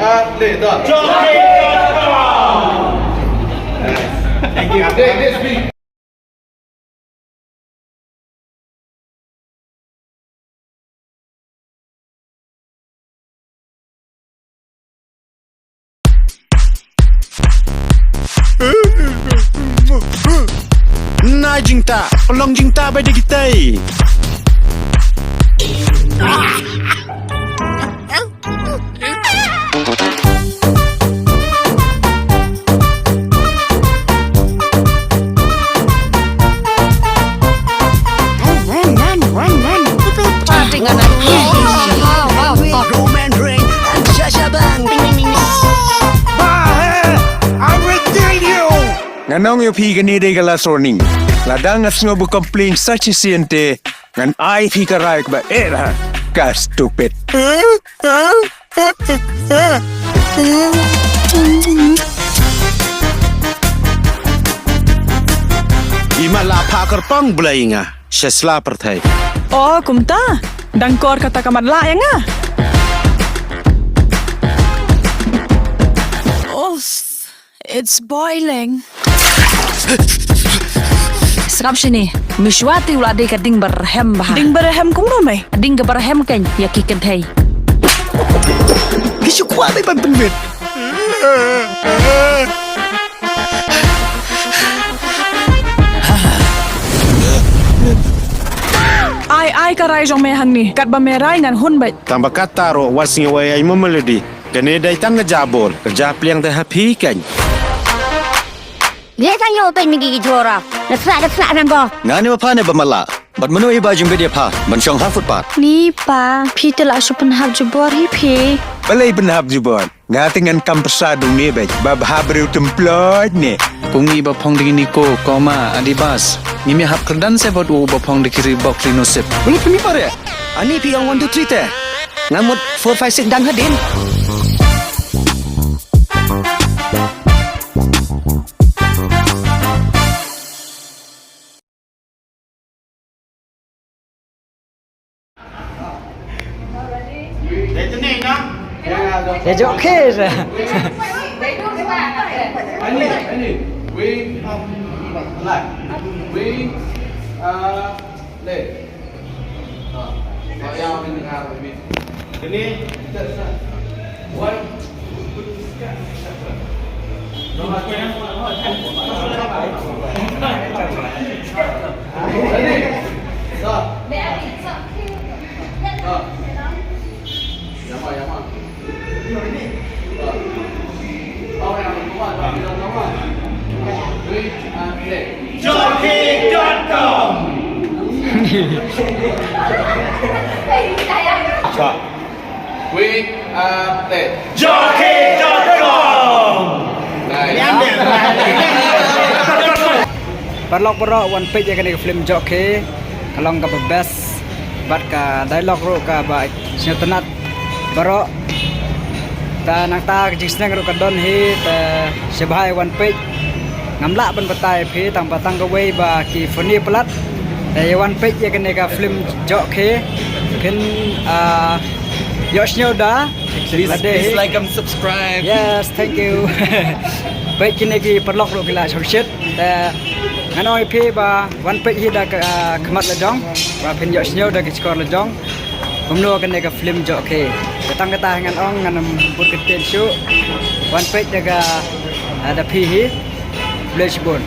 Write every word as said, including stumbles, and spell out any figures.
Thank you. Na jingta, long jingta ba dei kitai. Roman Reigns and Sasha Banks. Ngan ong ïa phi kane dei ka last warning. Lada nga sngew ba complain sa shisien te, ngan ai phi ka rai kaba eh ha ka stupid. I mat la pha kyrpang blei nga sha sla pyrthei. Oh, kumta. Dang kor kata ka mat la ïa nga. Oh, it's boiling. Sngap shini, Mishwati u la dei ka ding barhem bha. Ding barhem kumno mei? Ding ka barhem kan ïa ki kynthei. Ki shu kwah dei ban pynbit. Ai ai ka rai jong me hangne, katba me rai ngan hun beit. Tang ba kata ruh wat sngew ai ai mo melody. Kane dei tang ka jabor, ka japliang dei ha phi kan. Ye tang yo peit migi ki jora. Na sla na sla nang go. Nga ne ba pha ne ba mala. Bad mano i ba jingbit ïa pha ban shong ha footpath. Ni pa, phi te la shu pynhap jubor hi phi. Balei pynhap jubor? Nga te ngan kam pyrsa dung ne bad ba bha briew temploj ne. Kum ngi ba phong da ki Nike, Puma, Adidas. Ngi mi hap kyrdan se bad u ba phong da ki Reebok, Rhinosip. Wi phi mi pare. Ani phi ong one two three te. Nga mut four five six dang hadin. Te jok khir. Ani, ani. Wing, left. Wing, uh, left. Jockey dot com. Quick update. Jockey dot com. Nice. Paralok baroh, wan peit ïa kane ka film Jockey. Ka long kaba best bad ka dialogue ruh kaba sngewtynnat baroh. Ta nangta ka jingsneng ruh ka don hi, ta sngewbha ïa wan peit. Ngam lah ban batai phi tang ba tang kawei ba ki funny palat. Ta ïa wan peit ïa kane ka film Jockey. Phin, ah, ïoh sngewda. Please, please like and subscribe. Yes, thank you. Peit kine ki paralok ruh ki la shongshit. Ta ngan ong ïa phi ba wan peit hi da ka, ah, khmat la jong. Ba phin ïoh sngewda ki shkor la jong. Kumno kane ka film Jockey. Te tang kata ngan ong ngan ym bud kyntien shuh. Wan peit da ka, ah, da phi hi. Khublei shibun.